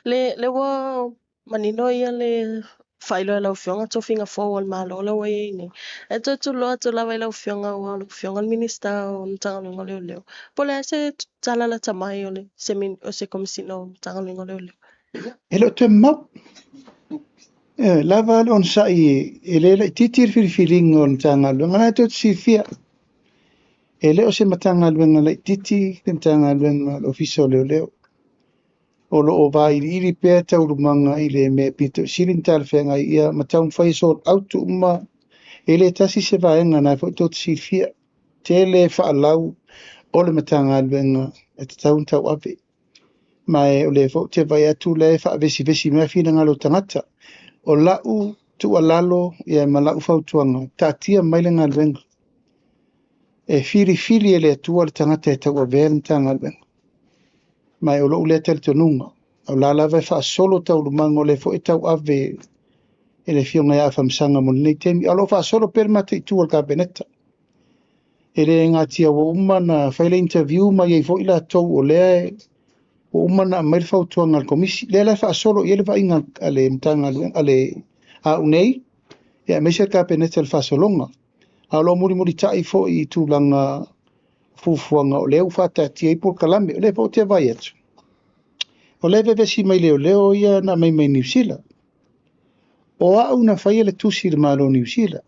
Le ua manino ia le faailoa e lau Afioga tofiga fou a le Malo la ua i ai nei. Ae toe tuuloa atu lava i lau Afioga, aua o lau Afioga le Minisita o le Matagaluega o Leoleo, po o le a se tala lata mai o se Komesina o le Matagaluega o Leoleo? E le o toe mamao. E lava le onosai, e le laitiiti le filifiliga o le Matagaluega. O lena tou te silafia, e le o se Matagaluega laitiiti le Matagaluega o le Ofisa o Leoleo. O lo o vailiili pea taualumaga i le mea e pito i sili ona talafeagai ia ma taumafai e sort out uma. E le tasi se vaega, o lena foi tou te silafia, tele faalau o le Matagaluega e tatau ona tauave. Ma o lea foi ou te vaai atu o lea e faavesivesi mai finagalo o tagata. O lau tuualalo ma lau fautuaga, taatia mai le galuega. E filifili e le Atua le tagata e tauavea le Matagaluega. Ma o lou lea talitonuga, o la lava e faasolo taualumaga, o lea foi e tauave e le Afioga ia Afamasaga mo lenei taimi. A o lo o faasolo pea le mataitu a le Kapeneta. E le gatia ua uma ona fai le interview ma i ai foi latou o lea ua uma ona aumai le fautuaga a le Komisi. Lea la e faasolo i ai le vaaiga a le Matagaluega, a le au nei, aemaise le Kapeneta i le faasologa. A o lo o mulimulitai foi i tulaga fuafuaga o lea ua faataatia ai polokalame. O lea foi ou te vaai atu, o lea e vevesi mai leoleo ia na aumai mai Niu Sila. O au na faia le tusi i le Malo o Niu Sila.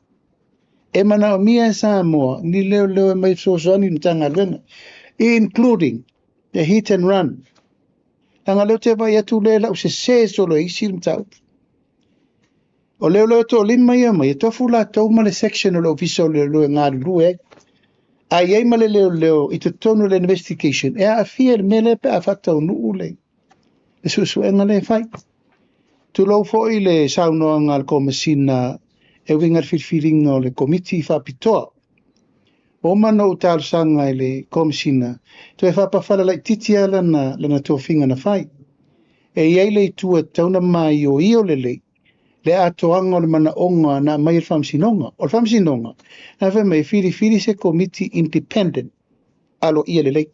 E manaomia e Samoa ni leoleo e mai fesoasoani i le Matagaluega, including the hit and run. Leaga o lea ou te vaai atu lea lau sese solo e isi le mataupu. O leoleo e toalima ia mai, e tofu latou ma le section o le Ofisa o Leoleo e galulue ai. A i ai ma le leoleo i totonu o le investigation, e aafia i le mea lea pe a faataunuu le suesuega lea e fai. Tulou foi le saunoaga a le Komesina e uiga i le filifiliga o le Komiti Faapitoa. Ua uma ona ou talosaga i le Komesina, toe faapafala laitiiti lava lana tofiga na fai. E i ai le itu e tatau ona maioio lelei le atoaga o le manaoga na aumai e le Faamasinoga. O le Faamasinoga, na fai mai e filifili se Komiti independent aloaia lelei.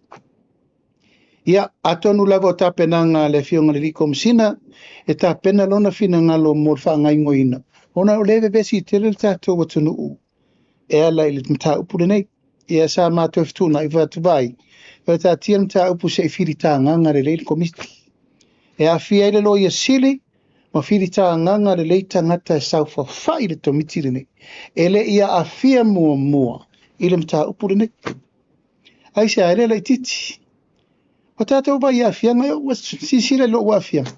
Ia, atonu lava o tapenaga a le Afioga i le Alii Komesina e tapena lona finagalo mo le faagaoioiga, ona o lea e vevesi tele le tatou atunuu e ala i le mataupu lenei. Ia, sa matou fetuunai atu vai, faataatia le mataupu se i filitagaga lelei le Komiti. E aafia ai le Loia Sili ma filitagaga lelei tagata e saofafai i le Komiti lenei. E le i aafia muamua i le mataupu lenei. Aisea, e le laitiiti. O tatou vai i aafiaga, ua silasila i lou aafiaga.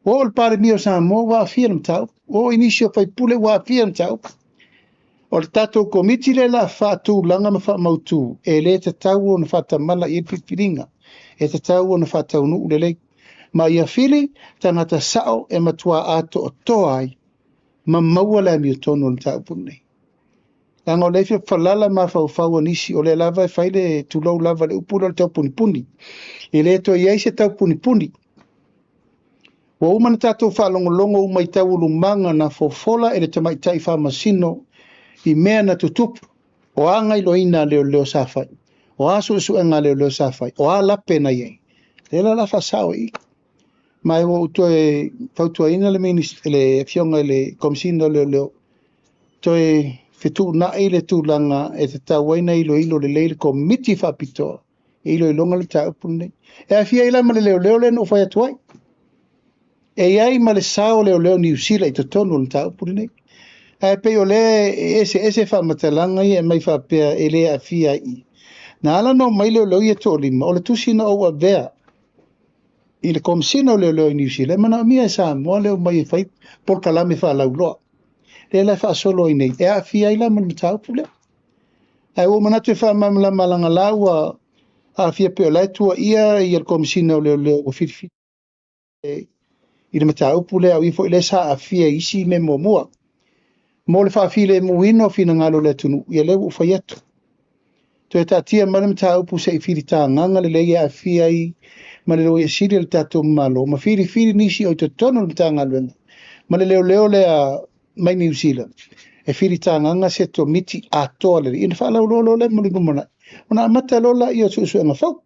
Ua oo le Palemia o Samoa ua aafia le mataupu. Ua oo i nisi o faipule ua aafia le mataupu. O le tatou Komiti lea o le a faatulaga ma faamautu, e le tatau ona faatamala i ai le filifiliga. E tatau ona faataunuu lelei. Ma ia fili tagata sao e matua atoatoa ai ma maua le amiotonu o le mataupu lenei. Leaga o lea e fia falala mafaufau o nisi, o lea lava e fai le tulou lava le upu lea o le taupunipuni. E le toe i ai se taupunipuni. Ua uma ona tatou faalogologo uma i taualumaga na fofola e le tamaitai faamasino i mea na tutupu, o a gailoina a leoleo sa fai, o a suesuega a leoleo sa fai, o a lape na i ai. Lea la o le a faasao i i. Ma ua ou toe fautuaina le Afioga i le Komesina o Leoleo, toe fetuunai le tulaga e tatau ai ona iloilo lelei le Komiti Faapitoa e iloiloga le mataupu lenei. E aafia ai la ma le leoleo lea na ou fai atu ai. E i ai ma le sao o leoleo Niu Sila i totonu o le mataupu lenei. Ae pei o lea e eseese faamatalaga ia e aumai faapea e le aafia ai i i. Na ala ona omai leoleo ia toalima, o le tusi na ou avea i le Komesina o Leoleo i Niu Sila, e manaomia e Samoa le omai e fai polokalame faalauiloa. Lea la e faasolo ai nei, e aafia ai la ma le mataupu lea. Ae ua ou manatu e faamalamalama leaga la ua aafia pei o la e tuuaia le Komesina o Leoleo ua filifili i le mataupu lea, o i foi lea sa aafia i isi mea muamua. Mo le faafilemuina o finagalo o le atunuu, ia lea ua ou fai atu. Toe taatia mai le mataupu se i filitagaga lelei e aafia ai ma le Loia Sili o le tatou Malo, ma filifili nisi o i totonu o le Matagaluega ma le leoleo lea mai Niu Sila, e filitagaga se Komiti atoa lelei, ona faalauiloa loa lea mo le lumanai, ona amata loa lea o suesuega fou.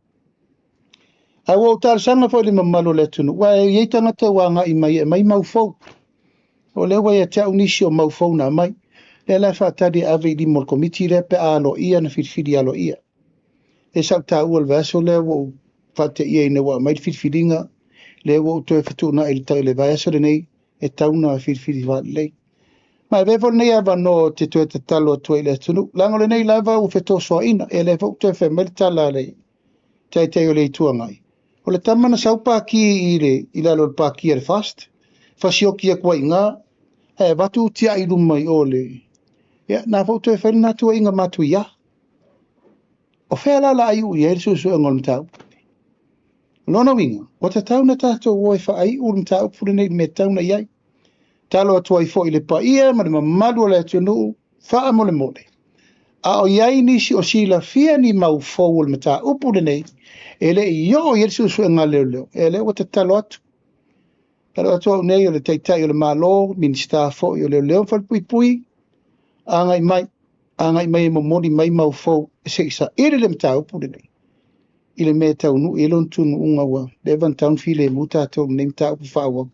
Ae ua ou talosaga foi i le mamalu o le atunuu, aua e i ai tagata ua agai mai e aumai mau fou. O lea ua ia te au nisi o mau fou na aumai. Lea la e faatali e ave i lima o le Komiti lea pe a aloaia na filifili aloaia. Lea sa ou taua i le vaiaso lea ua ou faateia ina ua aumai le filifiliga, lea ua ou toe fetuunai i le vaiaso lenei e tau na filifili faalelei. Ma e avea foi lenei avanoa ou te toe tatalo atu ai i le atunuu, leaga o lenei lava ua fetosoaina, ia lea foi ua toe fai mai le tala a le Taitai o le Itu Agai, o le tama na sau paki i le i lalo o le paki a le FAST, fasioki atu ai i ina, ae avatu tiai i luma i o le... Ia, na foi ua toe fai lena tuuaiga matuia. O fea la o le a iu i ai le suesuega o le mataupu? O lona uiga, ua tatau ona tatou o e faaiu le mataupu lenei i le mea e tatau ona i ai. Talo atu ai foi i le paia ma le mamalu o le atunuu, faamolemole, a o i ai nisi o silafia ni mau fou o le mataupu lenei, e le i oo i ai le suesuega a leoleo, ia lea ua tatalo atu. Tatalo atu au nei o le Taitai o le Malo, Minisita foi o Leoleo ma Falepuipui, agai mai, agai mai e momoli mai mau fou se i saili le mataupu lenei i le mea e taunuu i ai lona tunuuga ua leva ona tatau ona filemu tatou i lenei mataupu faaauau.